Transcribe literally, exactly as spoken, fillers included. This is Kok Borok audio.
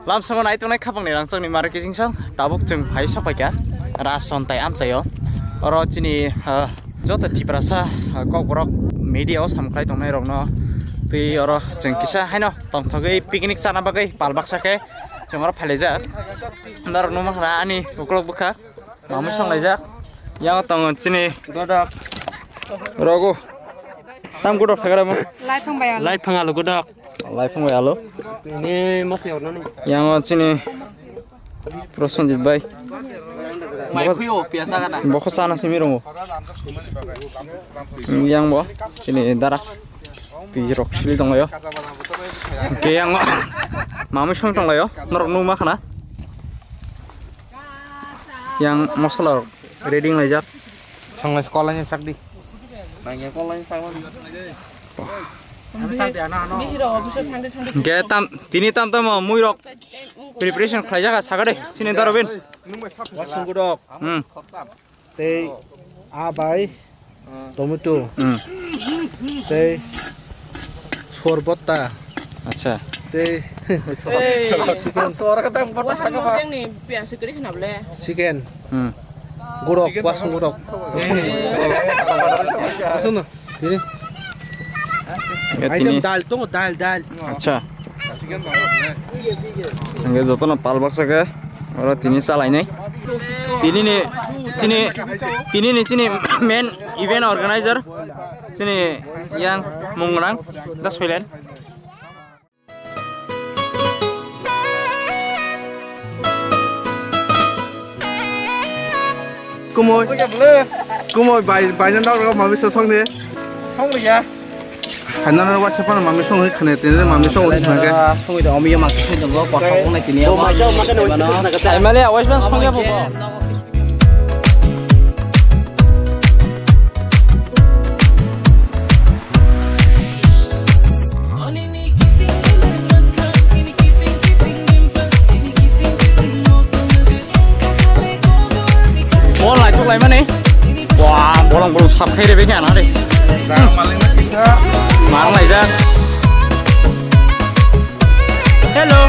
Lamsongo nai tongnai khapangni rangchakni mara kijingsong tabuk chwng phai sokpaikha Rason tai amchaio. Oro chini, ah, joto Tiprasa, ah, kokborok media o samkhlai tongnai rokno twi oro chwng kisa haino tongthogwi picnic chana bagwi pal baksa khe chwng oro phailaijak. Norok nukmankha ani uklok bwkha. Mamwi songlaijak. Yang tongo chini godok. Rogo. Tam godok sagara mo. Lai phang bai alo. Lai phang alo godok. Lai phang bai alo. Ini mosli ornani. Yang o chini Prosenjit bai. Mai khuyo piasa kana. Bokho sana simi rongo. Yang bo chini dara. Twi rok sili tonglaio. Ke yang mamwi song tonglaio. Norok nukma khana. Yang masala ready laijak. Songlai kolai ni sakdi. Nangya kolai ni sakma. Ge tam tini tam tam mui rok preparation khlaijak sakade sini daro bin. Wasung gudok. Hmm. Tei a bai tomato. Hmm. Tei sor botta. Acha. Tei chicken. Sor kata botta thaka ba. Chicken. Hmm. Gurok, wasung gurok. Asana. Ini. Item dal tongo, dal, dal. Acha. Hingke jotono pal baksa khe oro tini salainai. Tini ni chini, tini ni chini main event organizer chini yang mung gwnang da Soilen. Kumoi. Kumoi bai, bai na dok rok mami sosong ni. Song ya. Hana na wa sepan mami song ni khane tene mami song ni khane. Song ni omi ya mangsi song ni kota kong na tini ya. Ai male awais ban song ya bo. Bo lai thok lai mani. Wah, bolong bolong sap khai re be khe ana re. Mang lai jak. Hello.